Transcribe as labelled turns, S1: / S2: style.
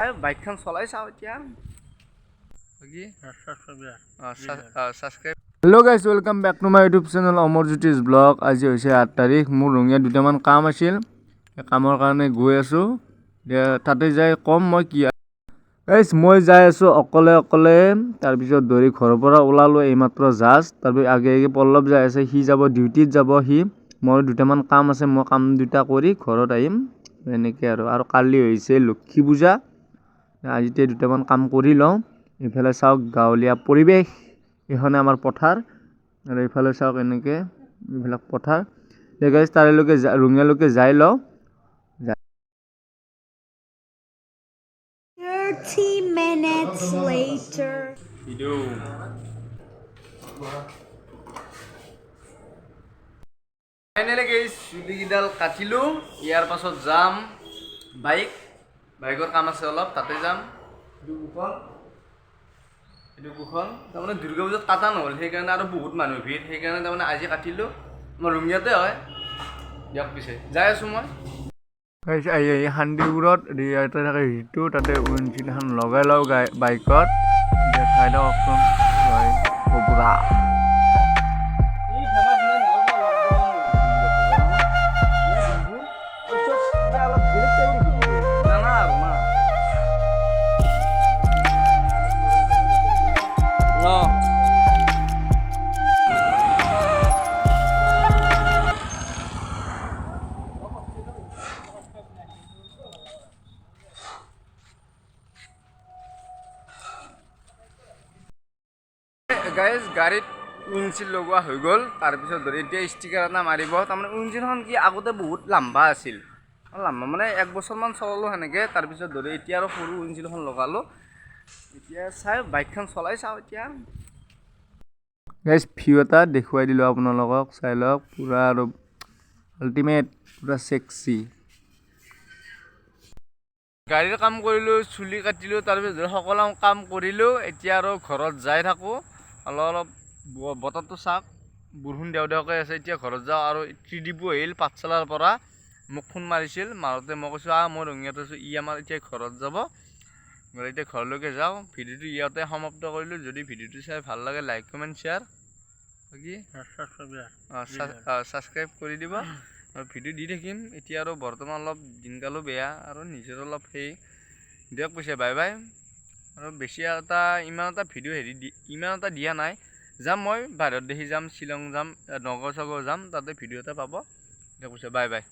S1: বাইকখন চলাই চাওঁ এতিয়া। বাকী subscribe.
S2: Hello guys, welcome back to my YouTube channel অমৰজ্যোতিষ blog. আজি হৈছে 8 তাৰিখ। মোৰ ৰঙিয়াত দুটামান কাম আছিল, সেই কামৰ কাৰণে গৈ আছোঁ। এতিয়া তাতে যাই ক'ম মই কি। গাইজ, মই যাই আছোঁ অকলে অকলে। তাৰপিছত ধৰি ঘৰৰ পৰা ওলালোঁ এইমাত্ৰ জাষ্ট। তাৰপিছত আগে আগে পল্লৱ যাই আছে, সি যাব ডিউটিত যাব সি। মোৰ দুটামান কাম আছে, মই কাম দুটা কৰি ঘৰত আহিম এনেকৈ আৰু। আৰু কালি হৈছে লক্ষী পূজা, আজিতে দুটামান কাম কৰি লওঁ। এইফালে চাওক গাঁৱলীয়া পৰিৱেশ, এইখনে আমাৰ পথাৰ। আৰু এইফালে চাওক এনেকৈ এইবিলাক পথাৰ। গাইজ, তাৰেলৈকে ৰঙিয়ালৈকে যাই লওঁ।
S3: 30 minutes later.
S1: Video finally guys, চুলিকেইডাল কাটিলোঁ। ইয়াৰ পাছত যাম বাইকৰ কাম আছে অলপ, তাতে যাম। এইটো দুখন তাৰমানে দুৰ্গা পূজাত কাটা নহ'ল, সেইকাৰণে আৰু বহুত মানুহ ভিৰ, সেইকাৰণে তাৰমানে আজি কাটিলোঁ। আমাৰ ৰঙিয়াতে হয়। দিয়ক পিছে, যাই আছোঁ মই।
S2: গাইজ, আহি আহি শান্তিপুৰত ইয়াতে থাকে ঋতু, তাতে উইণ্ডশ্বিল্ড এখন লগাই লওঁ বাইকত। এতিয়া চাই লওকচোন হয় কবৰা।
S1: গাইজ, গাড়ীত উইণ্ডশ্বিল্ড লগোৱা হৈ গ'ল। তাৰপিছত ধৰি এতিয়া ষ্টিকাৰ এটা মাৰিব। তাৰমানে উইণ্ডশ্বিল্ডখন কি আগতে বহুত লাম্বা আছিল, লাম্বা মানে এক বছৰমান চলালোঁ সেনেকৈ। তাৰপিছত ধৰি এতিয়া আৰু সৰু উইণ্ডশ্বিল্ডখন লগালোঁ। এতিয়া চাই বাইকখন চলাই চাওঁ এতিয়া।
S2: গাইজ, ভিউ এটা দেখুৱাই দিলোঁ আপোনালোকক, চাই লওক পূৰা আৰু আল্টিমেট, পূৰা চেক্সি।
S1: গাড়ীৰ কাম কৰিলোঁ, চুলি কাটিলোঁ, তাৰপিছত ধৰি সকলো কাম কৰিলোঁ। এতিয়া আৰু ঘৰত যাই থাকোঁ। অলপ অলপ বতৰটো চাওক, বৰষুণ দেও দেওকৈ আছে। এতিয়া ঘৰত যাওঁ। আৰু ত্ৰিদীপো আহিল পাঠশালাৰ পৰা, মোক ফোন মাৰিছিল। মাৰোঁতে মই কৈছোঁ আহ, মই ৰঙিয়াত আছোঁ। ই আমাৰ এতিয়া ঘৰত যাব। গতিকে এতিয়া ঘৰলৈকে যাওঁ। ভিডিঅ'টো ইয়াতে সমাপ্ত কৰিলোঁ। যদি ভিডিঅ'টো চাই ভাল লাগে, লাইক, কমেণ্ট, শ্বেয়াৰ, বাকী ছাবস্ক্ৰাইব কৰি দিব। আৰু ভিডিঅ' দি থাকিম। এতিয়া আৰু বৰ্তমান অলপ দিনকালো বেয়া আৰু নিজৰ অলপ সেই দিয়ক পিছে, বাই বাই। আৰু বেছি এটা ইমান এটা ভিডিঅ' হেৰি দি ইমান এটা দিয়া নাই। যাম মই বাহিৰত দেখি যাম, শ্বিলং যাম, নগাঁও চগাঁও যাম, তাতে ভিডিঅ' এটা পাব। দিয়ক পিছে, বাই বাই।